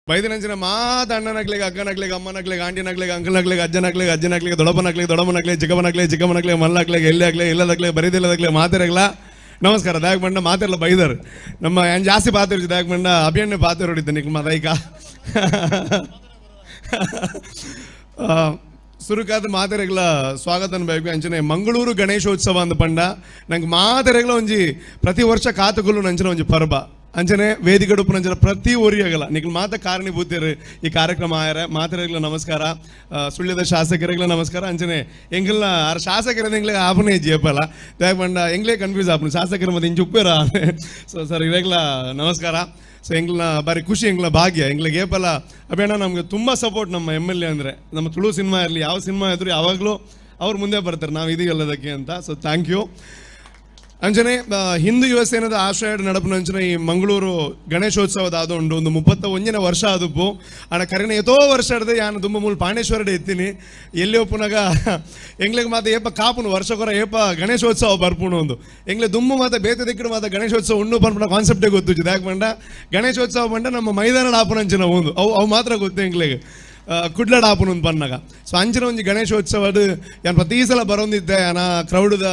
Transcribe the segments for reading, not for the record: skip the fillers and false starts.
ಬೈದಿನಂಚಿನ ಮಾತ ಅಣ್ಣನಕ್ಲೆಗ್ ಅಕ್ಕನಕ್ಲೆಗ್ ಅಮ್ಮನಕ್ಲೆಗ್ ಆಂಟಿನಕ್ಲೆಗ್ ಅಂಕಲ್ನಕ್ಲೆಗ್ ಅಜ್ಜನಕ್ಲೆಗ್ ಅಜ್ಜನಕ್ಲೆಗ್ ದೊಡಪನಕ್ಲೆಗ್ ದೊಡಮನಕ್ಲೆಗ್ ಚಿಕ್ಕಮ್ಮನಕ್ಲೆಗ್ ಚಿಕ್ಕಮ್ಮನಕ್ಲೆಗ್ ಮಲ್ಲಕ್ಲೆಗ್ ಎಲ್ಲಿಯಾಗ್ಲೆ ಇಲ್ಲದಕ್ಲೆ ಬರಿದಿಲ್ಲದಕ್ಲೆ ಮಾತೆರಗ್ಲ ನಮಸ್ಕಾರ. ದಾಯಕ್ ಮಂಡ ಮಾತೆರ್ಲ ಬೈದರು ನಮ್ಮ ಏನ್ ಜಾಸ್ತಿ ಪಾತ್ರ ದಾಯಕ್ ಮಂಡ ಅಭಿಯಣ್ಣೆ ಪಾತ್ರ ಹೊಡಿದ್ದೆ ನಿಕ್ ಮದೈಕ ಸುರುಕಾದ ಮಾತೆರೆಗ್ಲ ಸ್ವಾಗತ ಬೇಕು. ಅಂಚನೆ ಮಂಗಳೂರು ಗಣೇಶೋತ್ಸವ ಅಂದ ಪಂಡ ನಂಗೆ ಮಾತೆರೆಗ್ಲ ಒಂಜಿ ಪ್ರತಿ ವರ್ಷ ಕಾತುಕೊಲ್ಲು ನಂಚಿನ ಒಂಜಿ ಪರ್ಬ. ಅಂಚನೆ ವೇದಿಕೆ ನಂಚನ ಪ್ರತಿ ಒರಿಯಾಗಲ್ಲ ನಿಕ್ಲು ಮಾತ ಕಾರಣೀಭೂತರು ಈ ಕಾರ್ಯಕ್ರಮ ಆಯರ ಮಾತೆರೆಗ್ಲ ನಮಸ್ಕಾರ. ಸುಳ್ಯದ ಶಾಸಕರಿಗ್ಲ ನಮಸ್ಕಾರ. ಅಂಚನೆ ಎಂಗಲ್ನ ಆರ್ ಶಾಸಕರ ಎಂಗ್ಲೆ ಆಪನೇ ಜೇಪಲ್ಲ ದಾಯಕ್ ಪಂಡ ಎಂಗ್ಲೇ ಕನ್ಫ್ಯೂಸ್ ಆಪನು ಶಾಸಕರ ಮತ್ತೆ ಇಂಚು ಉಪ್ಪೇರ. ಸೊ ಸರ್ ಇವಾಗ್ಲ ನಮಸ್ಕಾರ. ಸೊ ಎಂಗ್ಲ ಬಾರಿ ಖುಷಿ ಎಂಗ್ಲ ಭಾಗ್ಯ ಎಂಗ್ಲಿಗೆ ಏಪಲ್ಲ ಅಭಿಯಣ್ಣ ನಮಗೆ ತುಂಬ ಸಪೋರ್ಟ್. ನಮ್ಮ M L A ಅಂದರೆ ನಮ್ಮ ತುಳು ಸಿನಿಮಾ ಇರಲಿ ಯಾವ ಸಿನಿಮಾ ಇದ್ದರೂ ಯಾವಾಗಲೂ ಅವ್ರು ಮುಂದೆ ಬರ್ತಾರೆ ನಾವು ಇದೀಗಲ್ಲದಕ್ಕೆ ಅಂತ. So thank you. ಅಂಚನೆ ಹಿಂದೂ ಯುವ ಸೇನದ ಆಶ್ರಯ ನಡಪುನ ಅಂಚನೆ ಈ ಮಂಗಳೂರು ಗಣೇಶೋತ್ಸವದ ಅದು ಉಂಡು ಒಂದು 31ನೇ ವರ್ಷ ಆದುಪ್ಪು ಅಣ್ಣ ಕರಿನ ಎತೋ ವರ್ಷ ಹಿಡ್ದು ಯಾನು ತುಂಬ ಮೂಲ ಪಾಂಡೇಶ್ವರಡೆ ಎತ್ತೀನಿ ಎಲ್ಲಿ ಒಪ್ಪುನಾಗ ಎಂಗ್ಲಿಗೆ ಮಾತ ಏಪ ಕಾಪುನು ವರ್ಷಕೊರ ಏಪ ಗಣೇಶೋತ್ಸವ ಬರ್ಪುನು ಒಂದು ಎಂಗ್ಲೆ ದುಮ್ಮು ಮಾತ ಬೇತೆ ದಿಕ್ಕಡು ಮಾತ ಗಣೇಶೋತ್ಸವ ಉಣ್ಣು ಪನ್ಪುನ ಕಾನ್ಸೆಪ್ಟೇ ಗೊತ್ತು. ಯಾಕೆ ಪಂಡ ಗಣೇಶೋತ್ಸವ ಪಂಡ ನಮ್ಮ ಮೈದಾನದ ಆಪುನಂಚಿನ ಒಂದು ಅವು ಅವು ಮಾತ್ರ ಗೊತ್ತು ಎಂಗ್ಲಿಗೆ ಕುಡ್ಲಡ ಆಪುನು ಒಂದು ಪನ್ನಾಗ. ಸೊ ಅಂಚಿನ ಒಂಜಿ ಗಣೇಶೋತ್ಸವದ ಯಾನ್ ಪ್ರತಿ ಸಲ ಬರೋಂದಿದ್ದೆ ಯಾನ ಕ್ರೌಡ್ದ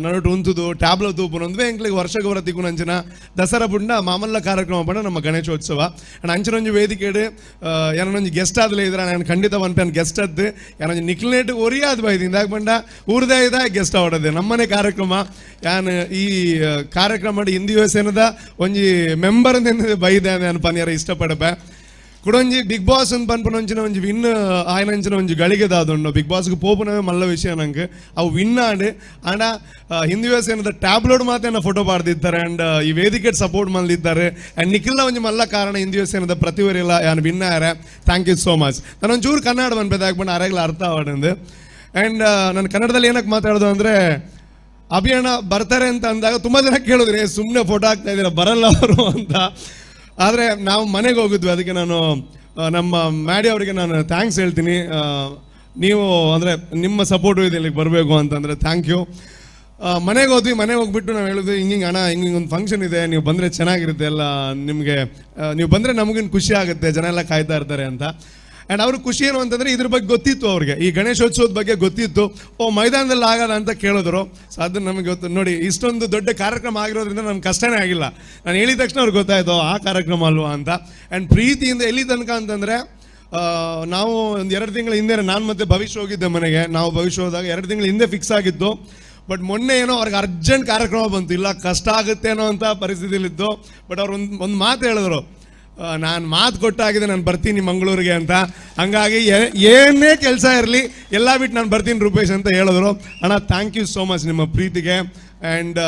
ನಡುಟು ಉಂತುದು ಟ್ಯಾಬ್ಲ ತೂಪುನೊಂದು ಎಂಕ್ಲಿಗೆ ವರ್ಷಕ್ಕೆ ಬರ ತಿಕ್ಕುನ ಅಂಚಿನ ದಸರಾ ಪುಂಡ ಮಾಮಲ್ಲ ಕಾರ್ಯಕ್ರಮ ಪಂಡ ನಮ್ಮ ಗಣೇಶೋತ್ಸವ. ಆ್ಯಂಡ್ ಅಂಚಿನ ಒಂಜಿ ವೇದಿಕೆಡು ಯಾನೊಂಜಿ ಗೆಸ್ಟ್ ಆದಲೇ ಇದ್ರೆ ನಾನು ಖಂಡಿತ ಪನ್ಪೆ ಗೆಸ್ಟ್ ಅದ್ದು ಯಾನೊಂಜಿ ನಿಕ್ಲೇಟ್ ಒರಿಯಾದ ಬೈದು ಇಂದಾಕ ಪಂಡ ಊರ್ದೇ ಇದ ಗೆಸ್ಟ್ ಆವಡದೆ ನಮ್ಮನೆ ಕಾರ್ಯಕ್ರಮ. ಯಾನ್ ಈ ಕಾರ್ಯಕ್ರಮ ಹಿಂದಿ ಯುವ ಸೇನದ ಒಂಜಿ ಮೆಂಬರ್ ಅಂತ ಬೈದೆ ನಾನು ಪನ್ಯಾರ ಇಷ್ಟಪಡಪೆ. ಕುಡೊಂಜಿ ಬಿಗ್ ಬಾಸ್ ಅಂತ ಪನ್ಪುನಂಚಿನ ಒಂಜಿ ವಿನ್ ಆಯನಂಚಿನ ಒಂಜಿ ಗಳಿಗೆ ದಾದುಂಡು ಬಿಗ್ ಬಾಸ್ಗೆ ಪೋಪುನವೇ ಮಲ್ಲ ವಿಷಯ ನಂಗೆ ಅವು ವಿನ್ ಆಂಡ್ ಆಂಡ ಹಿಂದೂ ಯುವ ಸೇನದ ಟ್ಯಾಬ್ಲೋಡ್ ಮಾತ್ರ ಫೋಟೋ ಪಾಡ್ದಿತ್ತಾರೆ ಆ್ಯಂಡ್ ಈ ವೇದಿಕೆ ಸಪೋರ್ಟ್ ಮಲ್ದಿದ್ದಾರೆ ಆ್ಯಂಡ್ ನಿಖಿಲ್ನ ಒಂಜಿ ಮಲ್ಲ ಕಾರಣ ಹಿಂದೂ ಯುವ ಸೇನದ ಪ್ರತಿವರಿಲ್ಲ ಯಾನು win ಆಯಾರೆ. Thank you so much. ನಾನು ಒಂಚೂರು ಕನ್ನಡ ಪನ್ಪೆ ಹಾಕ್ಬಂಡು ಅರೆಗ್ಲ ಅರ್ಥ ಆವಡಂದು. ಆ್ಯಂಡ್ ನಾನು ಕನ್ನಡದಲ್ಲಿ ಏನಕ್ಕೆ ಮಾತಾಡೋದು ಅಂದರೆ ಅಭಿಯಣ್ಣ ಬರ್ತಾರೆ ಅಂತ ಅಂದಾಗ ತುಂಬ ಜನ ಕೇಳಿದ್ರಿ ಸುಮ್ಮನೆ ಫೋಟೋ ಹಾಕ್ತಾ ಇದ್ದೀರಾ ಬರಲ್ಲ ಅವರು ಅಂತ. ಆದರೆ ನಾವು ಮನೆಗೆ ಹೋಗಿದ್ವಿ. ಅದಕ್ಕೆ ನಾನು ನಮ್ಮ ಮ್ಯಾಡಿ ಅವರಿಗೆ ನಾನು thanks ಹೇಳ್ತೀನಿ. ನೀವು ಅಂದರೆ ನಿಮ್ಮ ಸಪೋರ್ಟು ಇದೆ ಇಲ್ಲಿಗೆ ಬರಬೇಕು ಅಂತಂದರೆ thank you. ಮನೆಗೆ ಹೋದ್ವಿ. ಮನೆಗೆ ಹೋಗ್ಬಿಟ್ಟು ನಾವು ಹೇಳಿದ್ವಿ ಹಿಂಗೆ ಅಣ್ಣ ಹಿಂಗೆ ಒಂದು ಫಂಕ್ಷನ್ ಇದೆ ನೀವು ಬಂದರೆ ಚೆನ್ನಾಗಿರುತ್ತೆ ಎಲ್ಲ ನಿಮಗೆ ನೀವು ಬಂದರೆ ನಮಗಿನ್ನು ಖುಷಿ ಆಗುತ್ತೆ ಜನ ಎಲ್ಲ ಕಾಯ್ತಾ ಇರ್ತಾರೆ ಅಂತ. ಆ್ಯಂಡ್ ಅವ್ರ ಖುಷಿ ಏನು ಅಂತಂದರೆ ಇದ್ರ ಬಗ್ಗೆ ಗೊತ್ತಿತ್ತು ಅವ್ರಿಗೆ ಈ ಗಣೇಶೋತ್ಸವದ ಬಗ್ಗೆ ಗೊತ್ತಿತ್ತು. ಓ ಮೈದಾನದಲ್ಲಿ ಆಗಲ್ಲ ಅಂತ ಕೇಳಿದ್ರು. ಸೊ ಅದನ್ನು ನಮಗೆ ಗೊತ್ತು ನೋಡಿ ಇಷ್ಟೊಂದು ದೊಡ್ಡ ಕಾರ್ಯಕ್ರಮ ಆಗಿರೋದ್ರಿಂದ ನಮ್ಗೆ ಕಷ್ಟನೇ ಆಗಿಲ್ಲ. ನಾನು ಹೇಳಿದ ತಕ್ಷಣ ಅವ್ರಿಗೆ ಗೊತ್ತಾಯಿತು ಆ ಕಾರ್ಯಕ್ರಮ ಅಲ್ವಾ ಅಂತ. ಆ್ಯಂಡ್ ಪ್ರೀತಿಯಿಂದ ಎಲ್ಲಿ ತನಕ ಅಂತಂದರೆ ನಾವು ಒಂದು 2 ತಿಂಗಳ ಹಿಂದೆ ನಾನು ಮತ್ತೆ ಭವಿಷ್ಯ ಹೋಗಿದ್ದೆ ಮನೆಗೆ. ನಾವು ಭವಿಷ್ಯ ಹೋದಾಗ 2 ತಿಂಗಳ ಹಿಂದೆ ಫಿಕ್ಸ್ ಆಗಿತ್ತು. ಬಟ್ ಮೊನ್ನೆ ಏನೋ ಅವ್ರಿಗೆ ಅರ್ಜೆಂಟ್ ಕಾರ್ಯಕ್ರಮ ಬಂತು ಇಲ್ಲ ಕಷ್ಟ ಆಗುತ್ತೇನೋ ಅಂತ ಪರಿಸ್ಥಿತಿಲಿತ್ತು. ಬಟ್ ಅವ್ರು ಒಂದು ಒಂದು ಮಾತು ಹೇಳಿದ್ರು, ನಾನು ಮಾತು ಕೊಟ್ಟಾಗಿದೆ ನಾನು ಬರ್ತೀನಿ ಮಂಗಳೂರಿಗೆ ಅಂತ. ಹಂಗಾಗಿ ಏನೇ ಕೆಲಸ ಇರಲಿ ಎಲ್ಲ ಬಿಟ್ಟು ನಾನು ಬರ್ತೀನಿ ರೂಪೇಶ್ ಅಂತ ಹೇಳಿದ್ರು. ಅಣ್ಣ thank you so much ನಿಮ್ಮ ಪ್ರೀತಿಗೆ. ಆ್ಯಂಡ್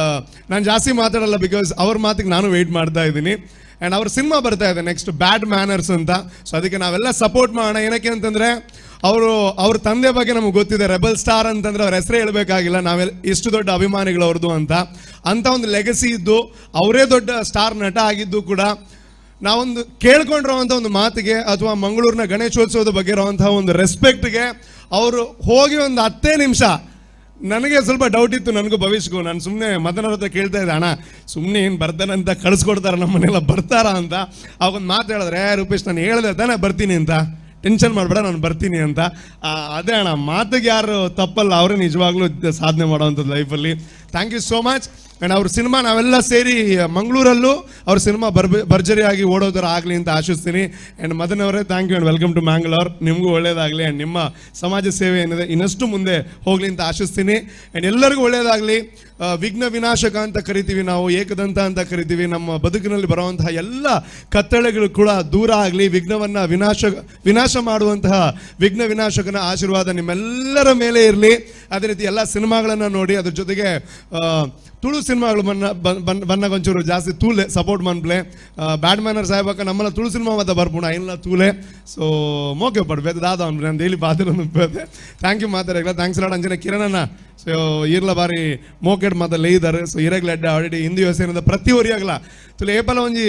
ನಾನು ಜಾಸ್ತಿ ಮಾತಾಡಲ್ಲ because ಅವ್ರ ಮಾತಿಗೆ ನಾನು ವೆಯ್ಟ್ ಮಾಡ್ತಾ ಇದ್ದೀನಿ. ಆ್ಯಂಡ್ ಅವ್ರ ಸಿನಿಮಾ ಬರ್ತಾ ಇದೆ next bad manners ಅಂತ. ಸೊ ಅದಕ್ಕೆ ನಾವೆಲ್ಲ ಸಪೋರ್ಟ್ ಮಾಡೋಣ. ಏನಕ್ಕೆ ಅಂತಂದರೆ ಅವರು ಅವ್ರ ತಂದೆ ಬಗ್ಗೆ ನಮಗೆ ಗೊತ್ತಿದೆ ರೆಬಲ್ ಸ್ಟಾರ್ ಅಂತಂದರೆ ಅವ್ರ ಹೆಸರೇ ಹೇಳಬೇಕಾಗಿಲ್ಲ ನಾವೆಲ್ಲ ಎಷ್ಟು ದೊಡ್ಡ ಅಭಿಮಾನಿಗಳು ಅವ್ರದ್ದು ಅಂತ. ಅಂಥ ಒಂದು ಲೆಗಸಿ ಇದ್ದು ಅವರೇ ದೊಡ್ಡ ಸ್ಟಾರ್ ನಟ ಆಗಿದ್ದು ಕೂಡ ನಾವೊಂದು ಕೇಳ್ಕೊಂಡಿರೋವಂಥ ಒಂದು ಮಾತಿಗೆ ಅಥವಾ ಮಂಗಳೂರಿನ ಗಣೇಶೋತ್ಸವದ ಬಗ್ಗೆ ಇರೋವಂಥ ಒಂದು ರೆಸ್ಪೆಕ್ಟ್ಗೆ ಅವರು ಹೋಗಿ ಒಂದು 10 ನಿಮಿಷ ನನಗೆ ಸ್ವಲ್ಪ ಡೌಟ್ ಇತ್ತು ನನಗೂ ಭವಿಷ್ಯಗೂ. ನಾನು ಸುಮ್ಮನೆ ಮದನರ ಹತ್ರ ಕೇಳ್ತಾ ಇದ್ದೆ ಅಣ್ಣ ಸುಮ್ಮನೆ ಏನು ಬರ್ತಾನೆ ಅಂತ ಕಳಿಸ್ಕೊಡ್ತಾರೆ ನಮ್ಮನ್ನೆಲ್ಲ ಬರ್ತಾರಾ ಅಂತ. ಅವಾಗೊಂದು ಮಾತು ಹೇಳಿದ್ರೆ ರೂಪೇಶ್ ನಾನು ಹೇಳಿದೆ ತಾನೇ ಬರ್ತೀನಿ ಅಂತ, ಟೆನ್ಷನ್ ಮಾಡಬೇಡ ನಾನು ಬರ್ತೀನಿ ಅಂತ. ಅದೇ ಅಣ್ಣ ಮಾತಿಗೆ ಯಾರು ತಪ್ಪಲ್ಲ ಅವರೇ ನಿಜವಾಗ್ಲೂ ಸಾಧನೆ ಮಾಡೋವಂಥದ್ದು ಲೈಫಲ್ಲಿ. Thank you so much. And ಅವ್ರ ಸಿನಿಮಾ ನಾವೆಲ್ಲ ಸೇರಿ ಮಂಗಳೂರಲ್ಲೂ ಅವ್ರ ಸಿನಿಮಾ ಭರ್ಜರಿಯಾಗಿ ಓಡೋ ಥರ ಆಗಲಿ ಅಂತ ಆಶಿಸ್ತೀನಿ. ಆ್ಯಂಡ್ ಮದನ್ ಅವರೇ thank you and welcome to Mangalore. ನಿಮಗೂ ಒಳ್ಳೆಯದಾಗಲಿ ಆ್ಯಂಡ್ ನಿಮ್ಮ ಸಮಾಜ ಸೇವೆ ಏನಿದೆ ಇನ್ನಷ್ಟು ಮುಂದೆ ಹೋಗಲಿ ಅಂತ ಆಶಿಸ್ತೀನಿ. ಆ್ಯಂಡ್ ಎಲ್ಲರಿಗೂ ಒಳ್ಳೆಯದಾಗಲಿ. ವಿಘ್ನ ವಿನಾಶಕ ಅಂತ ಕರಿತೀವಿ ನಾವು, ಏಕದಂತ ಅಂತ ಕರಿತೀವಿ. ನಮ್ಮ ಬದುಕಿನಲ್ಲಿ ಬರುವಂತಹ ಎಲ್ಲ ಕತ್ತಳೆಗಳು ಕೂಡ ದೂರ ಆಗಲಿ. ವಿಘ್ನವನ್ನು ವಿನಾಶ ಮಾಡುವಂತಹ ವಿಘ್ನ ವಿನಾಶಕನ ಆಶೀರ್ವಾದ ನಿಮ್ಮೆಲ್ಲರ ಮೇಲೆ ಇರಲಿ. ಅದೇ ರೀತಿ ಎಲ್ಲ ಸಿನಿಮಾಗಳನ್ನು ನೋಡಿ ಅದ್ರ ಜೊತೆಗೆ ತುಳು ಸಿನಿಮಾಗಳು ಬನ್ನ ಒಂಚೂರು ಜಾಸ್ತಿ ತೂಲೆ ಸಪೋರ್ಟ್ ಮನ್ಪ್ಲೆ ಬ್ಯಾಡ್ ಮ್ಯಾನರ್ ಸಾಹೇಬಕ್ಕ ನಮ್ಮನ್ನ ತುಳು ಸಿನಿಮಾ ಮತ್ತೆ ಬರ್ಪುಣ ಇಲ್ಲ ತೂಲೆ. ಸೊ ಮೋಕೆ ಪಡ್ಬೇಕು ದಾದ ಅವ್ನು ನಾನು ಡೈಲಿ ಪಾತ್ರ thank you ಮಾತಾಡಲ್ಲ. Thanks lot ಅಂಜನ ಕಿರಣಣ್ಣ. ಸೊ ಈರ್ಲ ಬಾರಿ ಮೋಕೆಡ್ ಮಾತ ಲೇಯ್ದಾರೆ. ಸೊ ಇರಗ್ಲ ಅಡ್ಡ ಆಲ್ರೆಡಿ ಹಿಂದಿ ವ್ಯವಸ್ಥೆಯಿಂದ ಪ್ರತಿ ಒರಿಯಾಗಲ ತುಲೆ ಏಪಲ ಒಂಜಿ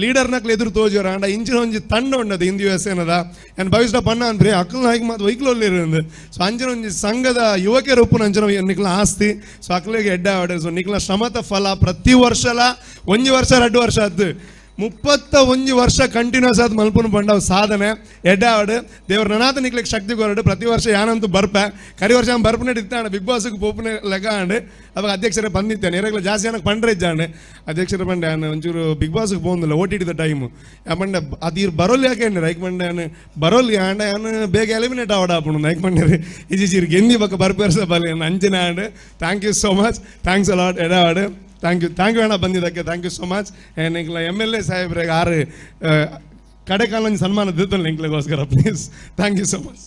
ಲೀಡರ್ನಕ್ಲೆ ಎದುರು ತೋಜೋರ ಅಂಡ ಇಂಚಿನ ಒಂಜಿ ತಂಡ ಉಂಡದು ಹಿಂದಿ ವ್ಯವಸ್ಥೆನದ ಆ್ಯಂಡ್ ಭವಿಷ್ಯ ಪಣ್ಣ ಅಂದ್ರೆ ಅಕ್ಕಲ್ ನಾಯಕ ಮಾತು ವೈಕ್ಲೊಲ್ಲಿರಂದು. ಸೊ ಅಂಚಿನ ಒಂಜಿ ಸಂಘದ ಯುವಕರ ಉಪ್ಪುನ ಅಂಚಿನ ನಿಕ್ಲ ಆಸ್ತಿ. ಸೊ ಅಕ್ಲೆಗೆ ಎಡ್ಡ ಆರ್ಡರ್. ಸೊ ನಿಕ್ಲ ಶ್ರಮದ ಫಲ ಪ್ರತಿ ವರ್ಷಲ ಒಂಜಿ ವರ್ಷ 2 ವರ್ಷ ಆದ್ದು 31 ವರ್ಷ ಕಂಟಿನ್ಯೂಸ್ ಆದ್ ಮಲ್ಪುನು ಪಂಡ ಸಾಧನೆ ಎಡ್ಡಾವಡು ದೇವರ ನನಾತ ನಿಕ್ಲೆಗ್ ಶಕ್ತಿ ಕೊರಡು ಪ್ರತಿ ವರ್ಷ ಯಾನಂತೂ ಬರ್ಪೆ ಕರಿ ವರ್ಷ ಬರ್ಪನೆ ಇತ್ತಾಣ ಬಿಗ್ ಬಾಸ್ ಪೋಪುನೆ ಲೆಕ್ಕ ಆಂಡ್ ಅವಾಗ ಅಧ್ಯಕ್ಷರೇ ಬಂದಿತ್ತೇನೆ ಎರೆಗ್ಲ ಜಾಸ್ತಿ ಏನಕ್ಕೆ ಪಂಡ್ರೆ ಇಜ್ಜಾಂಡ್ ಅಧ್ಯಕ್ಷರ ಪಂಡೆ ಯಾನ್ ಒಂಚೂರು ಬಿಗ್ ಬಾಸ್ ಪೋಂದಿಲ್ಲ ಓ ಟಿ ಟಿದ ಟೈಮ್ ಪಂಡೆ ಅದು ಇರ್ ಬರೋಲ್ ಯಾಕೆ ಐಕ್ ಪಂಡೆ ಯಾನ್ ಬರೋಲ್ ಆಂಡ ಯಾನ್ ಬೇಗ ಎಲಿಮಿನೇಟ್ ಆವಡ ಆಪುಂಡು ಐಕ್ ಪಂಡೇರು ಇಜಿ ಗೆಂದಿ ಬಕ್ಕ ಬರ್ಪೇರ್ಸ ಬಲಿ ಅಂಚಿನ and thank you so much thanks a lot ಎಡಾವಡು thank you ಅಣ್ಣ ಬಂದಿದ್ದಕ್ಕೆ thank you so much ಎಂಕ್ಲ M L A ಸಾಹೇಬ್ರಿಗೆ ಆರು ಕಡೆಕಾಲ ಸನ್ಮಾನ ದಿತ್ತಲ್ಲ ಎಂಕ್ಲೆಗೋಸ್ಕರ please thank you so much.